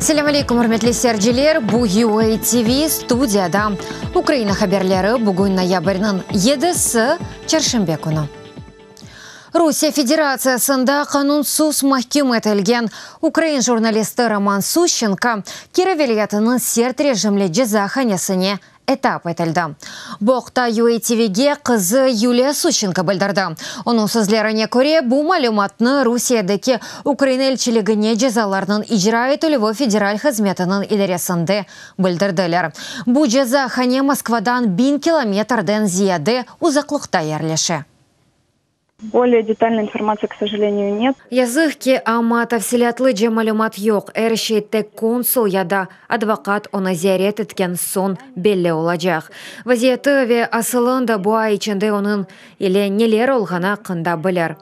Selâm aleyküm, ürmetli seyirciler! Bu UA TV studiyada Ukraina haberleri, bugün noyabrniñ yedisi, çarşenbe künü. Rusiye Federatsiyasında qanunsız mahküm etilgen ukrain jurnalisti Roman Suşçenko Kirov vilâyetiniñ sert rejimli cezahanesine etap etildi. Bu aqta UA TVge qızı Yuliya Suşçenko bildirdi. Onıñ sözlerine köre, bu malümatnı Rusiyedeki Ukraina elçiligine Cezalarnıñ icra etilüvi federal hızmetiniñ idaresinde bildirdiler. Bu cezahane Moskvadan 1000 kilometrden ziyade uzaqlıqta yerleşe. Bolее detalnoy informatsiya, k sojaleniyu, net. Yazıq ki, amma tafsilâtlıca malümat yoq, er şey tek konsul ya da advokat onı ziyaret etken soñ belli olacaq. Vaziyeti ve asılında bu ay içinde onıñ ile neler olğanı aqqında bilir.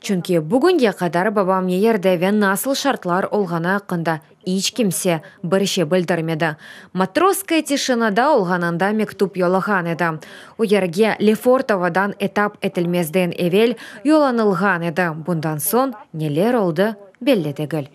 Çünki bugünge qadar babam ne yerde ve nasıl şartlar olğanı aqqında İç kimse bir şey bildirmedi. Matrosskaya tişinada olğanında mektüp yollağan edi. O yerge Lefortovodan etap etilmezden evel yollanılğan edi, bundan soñ neler oldı, belli degil.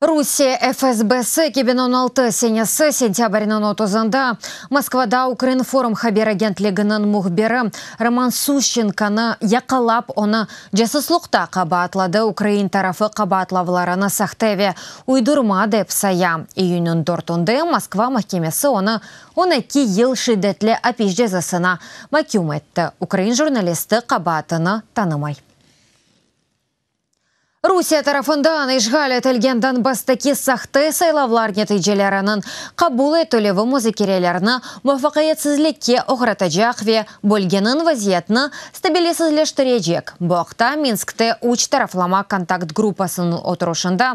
Rusiye FSBsi 2016 senesi sentâbrniñ otuzında Moskvada Ukrinform haber agentliginiñ mühbiri Roman Suşçenkonı yaqalap, onı Casuslıqta qabaatladı, ukrain tarafı qabaatlavlarını sahte ve uydurma dep saya. İyünniñ dörtünde Moskva mahkemesi onı 12 yıl şiddetli apis cezasına maküm etti. Ukrain jurnalisti qabaatını tanımay. Rusiye tarafından işğal etilgen Donbasstaki sahte saylavlar neticeleriniñ qabul etilüvi muzakerelerni muvafaqiyetsizlikke oğratacaq ve bölgeniñ vaziyetini stabilisizleştirecek. Bu aqta Minskte üç taraflama kontakt gruppasınıñ oturışında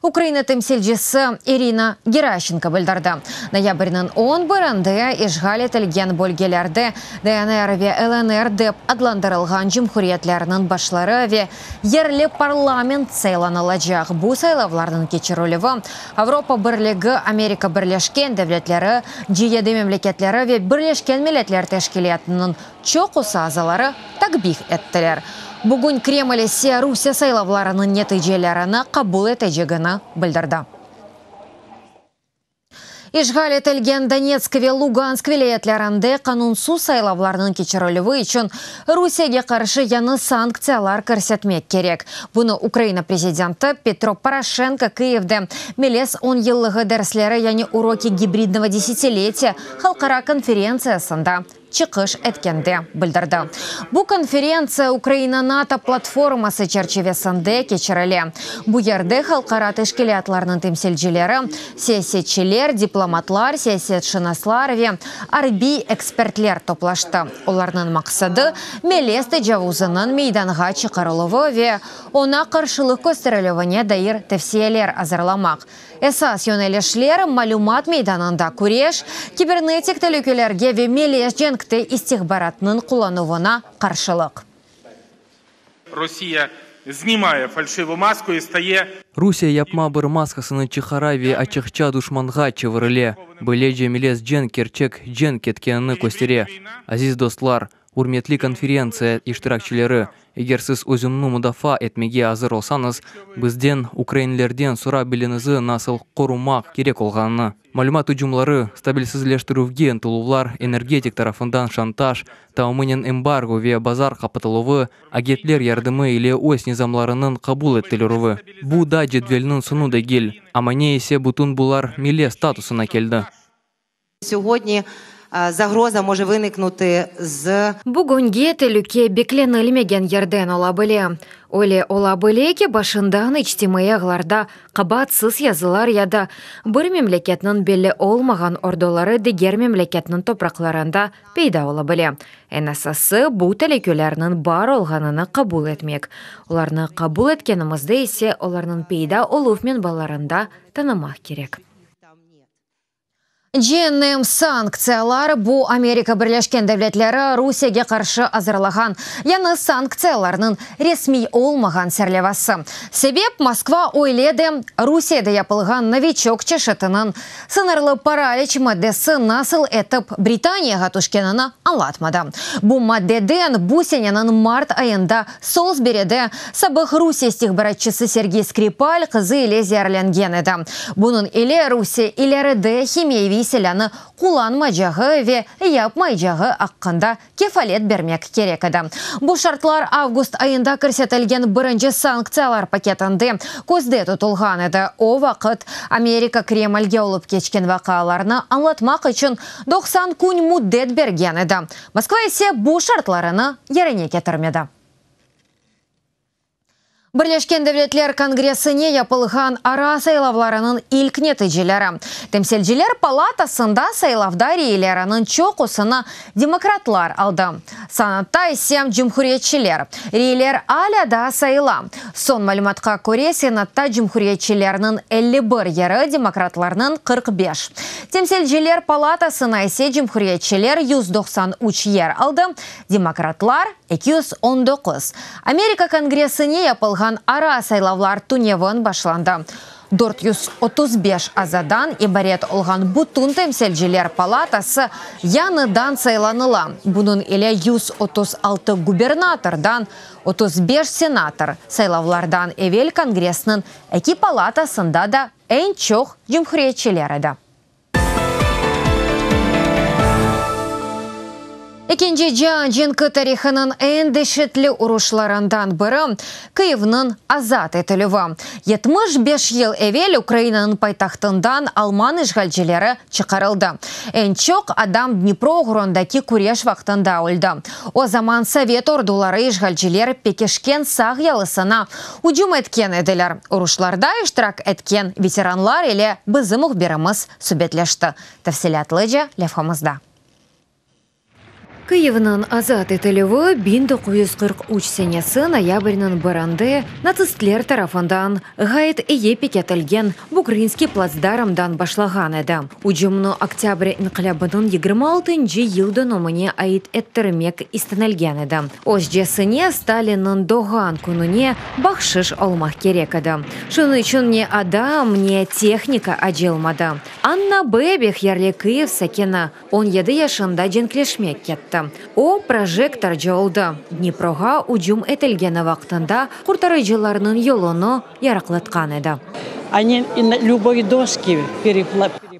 Ukraina temsilcisi İrina Geraşenko bildirdi. Noyabrniñ on birinde işğal etilgen bölgelerde DNR ve LNR dep adlandırılğan cumhuriyetlerniñ başları ve yerli parlament saylanılacaq. Bu saylavlarnıñ keçirilüvi Avropa Birligi, Amerika Birleşken Devletleri, G7 memleketleri ve Birleşken Milletler Teşkilâtınıñ çoqusı azaları takbih ettiler. Bugün Kreml ise Rusiye saylavlarınıñ neticelerini qabul etecegini bildirdi. İşğal etilgen Donetsk ve Lugansk vilâyetlerinde qanunsız saylavlarnıñ keçirilüvi içün Rusiyege qarşı yañı sanktsiyalar kirsetmek kerek. Bunı Ukraina prezidenti Petro Poroşenko Kıyivde Melez onyıllığı dersleri, yani Uroki gibridnogo desetiletiya halqara konferentsiyasında çıqış etkende bildirdi. Bu konferentsiya Ukraina-NATO platforması çerçivesinde keçirile. Bu yerde halqara teşkilâtlarnıñ temsilcileri, siyasetçiler, diplomatlar, siyasetşınaslar ve arbiy ekspertler toplaştı. Olarnıñ maqsadı, melez tecavuzınıñ meydanğa çıqarıluvı ve oña qarşılıq kösterilüvine dair tevsiyeler azırlamaq. Esas yönelişler, malümat meydanında küreş, kibernetik telükelerge ve melez cenkte istihbaratnıñ qullanuvına qarşılıq. Rusiye znimaya falşivu masku i staye. Rusiye yapma bir maskasını çıqara ve açıqça duşmanğa çevirile. Böylece melez cenk kerçek cenk ketkenini köstere. Aziz dostlar, Ürmetli konferentsiya iştirakçileri, eger siz özüñni mudafaa etmege azır olsañız, bizden, ukrainlerden sora biliñizi nasıl qorumaq kerek olğanını. Malümat ücümları, stabilsizleştirüvge ıntıluvlar, energetik tarafından şantaj, tamamınen embargo ve bazar qapatıluvı, agentler yardımı ile öz nizamlarınıñ qabul etilirüvi. Bu da cedvelniñ soñu degil, amma ne ise bütün bular mile statusına keldi. Sögodni zagroza može vıniknutı z. Bugünge telüke beklenilmegen yerden ola bile. Öyle ola bile ki, başından içtimaiy ağlarda qabaatsız yazılar ya da bir memleketniñ belli olmağan orduları diger memleketniñ topraqlarında peyda ola bile. Eñ esası, bu telükülerniñ bar olğanını qabul etmek. Olarnı qabul etkenimizde ise olarnıñ peyda oluv menbalarını da tanımaq kerek. Ceennem sanktsiyalar, bu Amerika Birleşken Devletleri Rusiyege qarşı azırlağan yañı sanktsiyalarnıñ resmiy olmağan serlevası. Sebep, Moskva öyle de Rusiyede yapılğan Noviçok çeşitiniñ sıñırlı paraliç maddesi nasıl etip Britaniyağa tüşkenini añlatmadı. Bu maddeden bu seneniñ mart ayında Solsberide sabıq Rusiye istihbaratçısı Sergey Skripal qızı ile zeerlengen edi. Bunıñ ile Rusiye ileride himiyeviy silânı qullanmacağı ve yapmaycağı aqqında kefalet bermek kerek edi. Bu şartlar avgust ayında kirsetilgen birinci sanktsiyalar paketinde közde tutulğan edi. O vaqıt Amerika Kremlge olıp keçken vaqialarnı añlatmaq içün 90 kün müddet bergen edi. Moskva ise bu şartlarını yerine ketirmedi. Birleşken Devletler Kongressine yapılğan ara saylavlarınıñ ilk neticeleri. Temsilciler palatasında saylavda reyleriniñ çoqusını demokratlar aldı, Senatta ise cumhuriyetçiler. Reyler alâ daa sayıla. Soñ malümatqa köre, Senatta cumhuriyetçilerniñ 51 yeri, demokratlarnıñ, 45. Temsilciler palatasına ise cumhuriyetçiler 193 yer aldı, demokratlar, 219. Amerika Kongressine yapılğan ara saylavlar tünevin başlandı. 435 azadan ibaret olğan bütün Temsilciler palatası yañıdan saylanıla, bunıñ ile 136 gubernatordan 35 senator saylavlardan evel Kongressniñ eki palatasında da eñ çoq cumhuriyetçiler edi. Ekinci cian cenki tarihınıñ eñ deşetli uruşlarından biri, Kıyivniñ azat etilüvi. 75 yıl evel Ukrainanıñ paytahtından alman işğalcileri çıqarıldı. Eñ çoq adam Dnipro oğrundaki küreş vaqtında öldi. O zaman sovet orduları işğalciler pekişken sağ yalısına ücüm etken ediler. Uruşlarda iştirak etken veteranlar ile bizim mühbirimiz subetleşti. Tafsilâtlıca levhamızda. Kıyivniñ azat etilüvi 1943 senesi noyabrniñ birinde natsistler tarafından ğayet eyi peketilgen Bugrinskiy platsdarmdan başlağan edi. Ücümni Oktâbr inqilâbınıñ 26-ncı yıl dönümine ait ettirmek istenilgen edi. Özcesine Stalinniñ doğğan kününe bahşış olmaq kerek edi. Şunıñ içün ne adam, ne tehnika acılmadı. Anna Bebeh yerli Kıyiv sakini, 17 yaşında cenkleşmek ketti. O, projektorcı oldı, Dniproğa ücüm etilgeni vaqtında qurtarıcılarnıñ yolunı yarıqlatqan edi.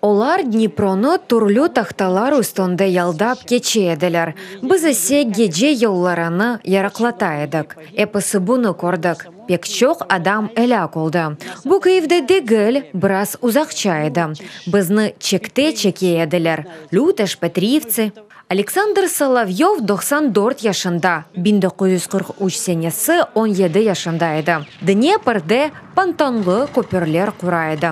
Olar Dnipronı türlü tahtalar üstünde yaldap keçe ediler, biz ise gece yollarını yarıqlata edik. Episi bunı kördik. Pek çoq adam elâk oldı. Bu Kyivde degil, biraz uzaqça edi. Bizni çekte çeke ediler, Lüteş, Petrivtsi. Aleksandr Solovyov 94 yaşında, 1943 senesi 17 yaşında edi, Dneprde pontonlı köpürler qura edi.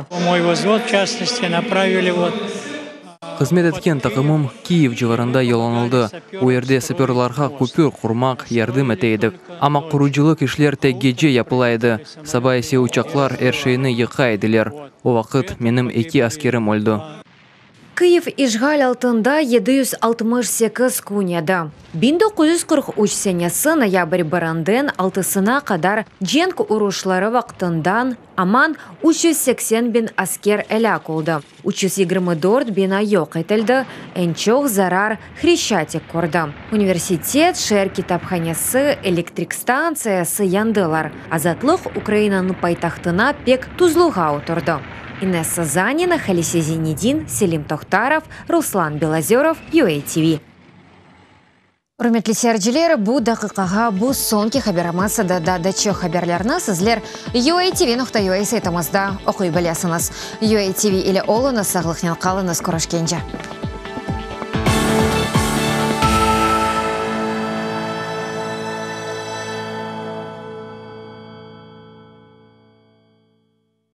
Hızmet etken taqımım Kiyev civarında yollanıldı, o yerde sapörlarğa köpür qurmaq yardım ete edik. Amma qurucılıq işler tek gece yapıla edi, saba ise uçaqlar er şeyni yıqa ediler. O vaqıt menim eki askerim öldi. Kıyiv işğal altında 768 kün edi. 1943 senesi noyabr birinden altısına qadar cenk uruşları vaqtından aman 380 biñ asker elâk oldı, 324 bina yoq etildi, eñ çoq zarar Hreşçatik kördi. Universitet, şeer kitaphanesi, elektrik stantsiyası yandılar. Azatlıq Ukrainanıñ paytahtına pek tuzluğa oturdı. İnessa Zanina, Halise Zinedin, Selim Tohtarov, Ruslan Belozörov, UATV. Ürmetli seyirciler, bu daqiqağa bu soñki haberimiz edi. Daa da çoq haberlerni sizler uatv.ua saytımızda oquy bilesiñiz. UATV ile oluñız, sağlıqnen qalıñız, körüşkence.